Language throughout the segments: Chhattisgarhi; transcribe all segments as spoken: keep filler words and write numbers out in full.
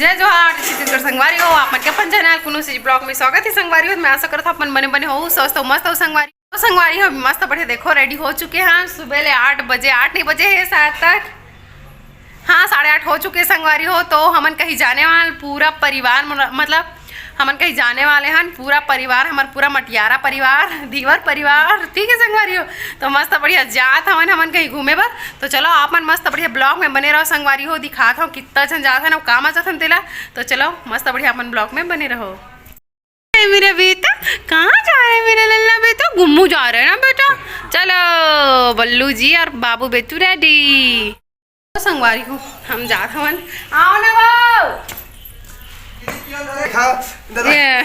जय जोहार, छत्तीसगढ़ संगवारी हो, आप मन के अपन चैनल कुनू सीज ब्लॉग में स्वागत है संगवारी हो। मैं आशा करत हूँ अपन बने बने हो, स्वस्थ हो, मस्त हो संगवारी हो। संगवारी हो, मस्त बढ़िया देखो, रेडी हो चुके हैं सुबह ले आठ बजे, आठ नहीं बजे है शायद तक, हाँ, साढ़े आठ हो चुके संगवारी हो। तो हमन कहीं जाने वाले पूरा परिवार, मतलब हमन कहीं जाने वाले हन, पूरा परिवार, हमर पूरा मटियारा परिवार, धीवर परिवार, ठीक है संगवारी हो। तो मस्त बढ़िया जात हवन हमन कहीं घूमे बर। तो चलो आप मन मस्त बढ़िया ब्लॉग में बने रहो संगवारी हो, दिखात हूँ कितना झन जात हन, कामा जात हन तेला। तो चलो मस्त बढ़िया अपन ब्लॉग में बने रहो। ए, मेरा बेटा, कहाँ जा रहे हैं मेरा लल्ला बेटा? घुम्मू जा रहे हैं ना बेटा। चलो बल्लू जी और बाबू बेटू रेडी। तो संगवारी हो, हम जात हवन। आओ ना वो। देखा, दादा। ये।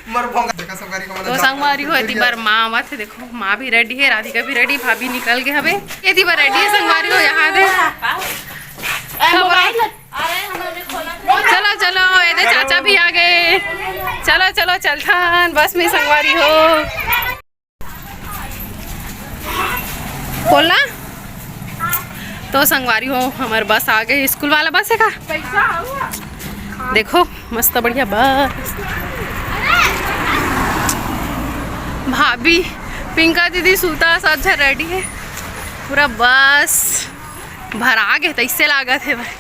मर भोंगा। देखा संगवारी को, तो संगवारी हो, एती बार माँ आवत है, देखो माँ भी रेडी है, राधिका भी रेडी, भाभी निकल गए हवे। एती बार रेडी है संगवारी हो, यहाँ दे। चलो चलो, एदे चाचा भी आ गए। चलो चलो, चलथन बस में संगवारी हो। बोलना। तो संगवारी हो, हमर बस आ गए, स्कूल वाला बस है का? देखो मस्त बढ़िया बस। भाभी, पिंका दीदी, सूता, सब झन रेडी है। पूरा बस भरा गे तइसे लागत है भाई।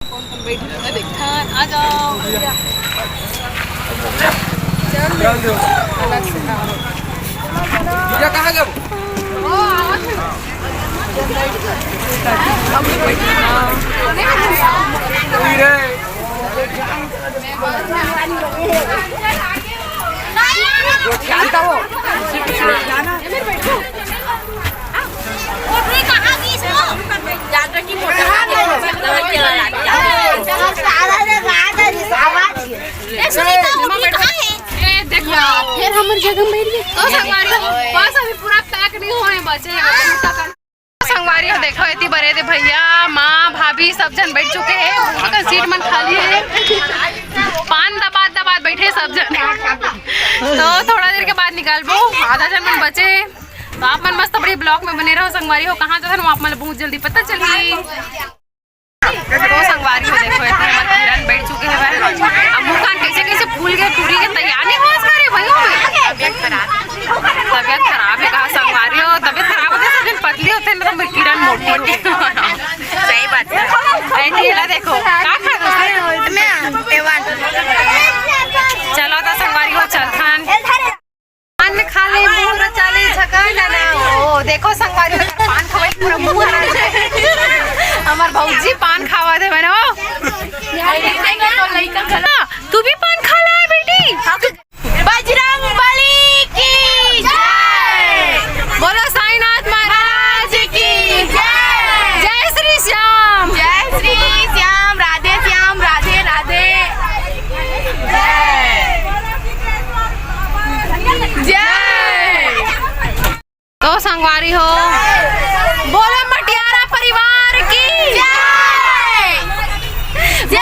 कौन कौन बैठी है, देखा, आ जाओ। चल, अलग से, हाँ। भैया, कहाँ गए वो? वो आवत है। हम लोग बैठे हैं। कोई रे। वो जानता हो। ए, सुनीता, वो भी कहाँ है? ए, देखो, फिर हमर जगह में बैठ गए। तो संगवारी हो, बस अभी पूरा पैक नहीं होए, बचे हैं। संगवारी हो, देखो, एती बरे दे भैया, माँ, भाभी, सब झन बैठ चुके हैं। भूख का सीट मन खाली है। पान दबात दबात बैठे सब झन। तो थोड़ा देर के बाद निकलबो, आधा झन मन बचे। तो आप मन मस्त बड़ी ब्लॉग में बने रहो संगवारी हो। कहाँ जाथन वो आप मन ला बहुत जल्दी पता चलही। तो संगवारी हो, देखो, एती हमर किरण बैठ चुके हैं भाई। अब मुँह कान कैसे कैसे फूल गए, टूरी के तैयार नहीं हो करे भाई। हो गए तबियत खराब, तबियत खराब है कहा संगवारी हो। तबियत खराब होथे, सब झन पतली होथे ना, तो मैं किरण मोटी होथे। सही बात है। ऐसे ही ना देखो, का खा दो? मैं, चलो तो संगवारी हो, चलथन। पान खा ले, मुंह में चाले झका ना ना। ओ, देखो संगवारी, पान खवाई पूरा मुंह हरा जाए। हमार भौजी पान खावा दे मैंने, ओ। तू भी पान खा ला है बेटी। बजरंग बली की जय। बोलो साईनाथ महाराज की जय। जय श्री श्याम। जय श्री श्याम। राधे श्याम। राधे राधे। जय। जय। तो संगवारी हो, बोलो मटियारा परिवार की जय। जय।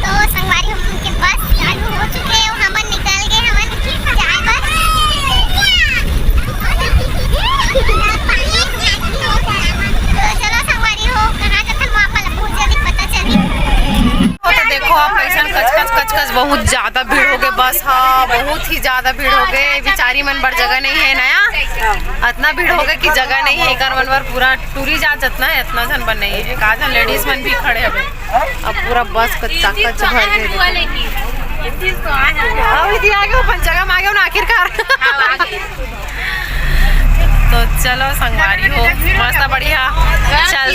तो संगवारी, हमन के बस चालू हो चुके हे, हमन निकल गए, हमन जाए बर। तो चलो संगवारी हो, कहाँ जाथन, वहाँ पर बहुत जल्दी पता चली। तो देखो आप, कैसन कचकच कचकच, बहुत ज्यादा भीड़ हो गए, बस, हाँ, बहुत ही ज्यादा भीड़ हो गए। बिचारी मन बर जगह नहीं है नया, इतना भीड़ हो गए कि जगह नहीं है। एकर मन बर पूरा टूरी जा जतना है, इतना झन बर नहीं है, का झन लेडीज मन भी खड़े हवे। अब पूरा बस कच्चा कच भर गए। अब इधर आ गए, अपन जगह में आ गए ना आखिरकार। तो चलो संगवारी हो, मस्त बढ़िया चल।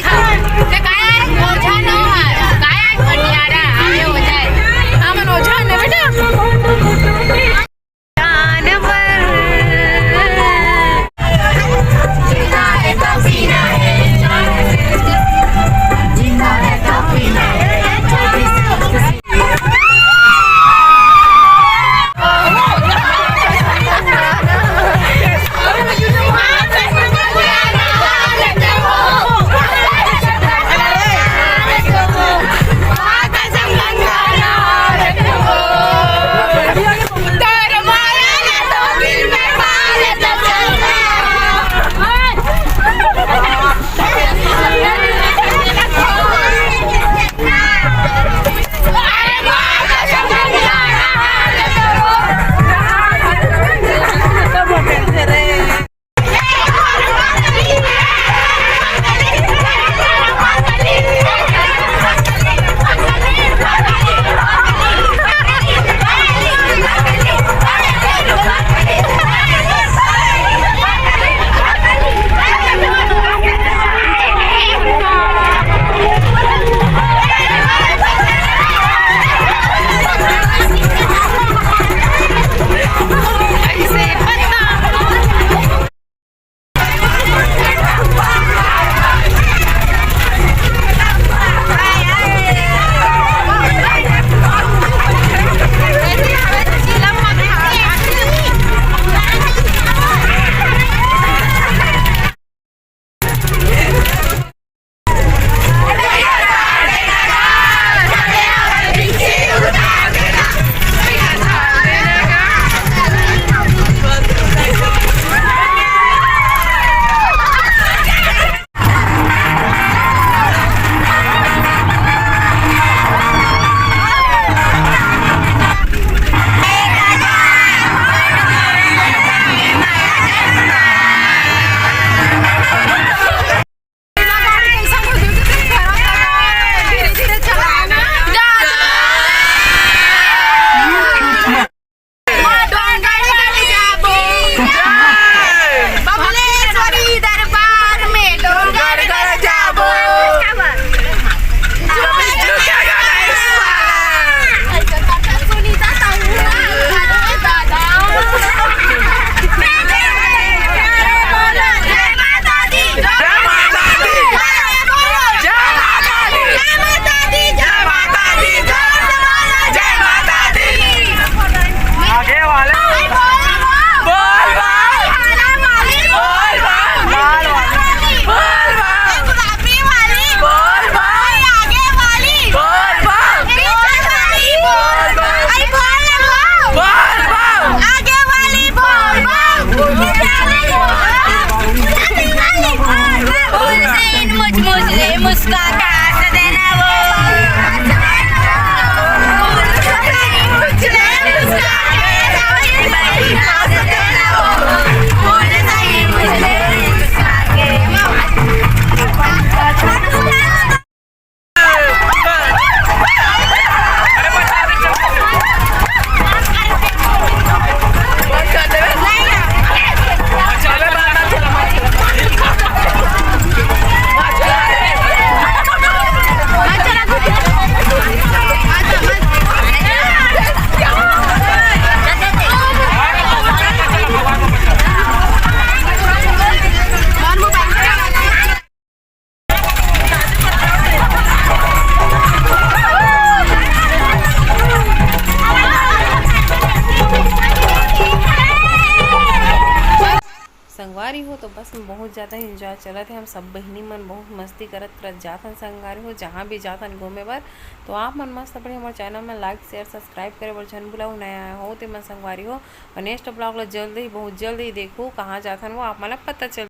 संगवारी हो, तो बस में बहुत ज्यादा enjoy चलत हे। हम सब बहिनी मन बहुत मस्ती करत करत जाथन संगवारी हो, जहाँ भी जाथन घूमे बर। तो आप मन मस्त बढ़िया हमर channel में like, share, subscribe करे बर झन भुलाऊ, नया आए हो ते मन संगवारी हो। और next vlog ला जल्द ही, बहुत जल्द ही देखू, कहाँ जाथन वो आप मन ला पता चल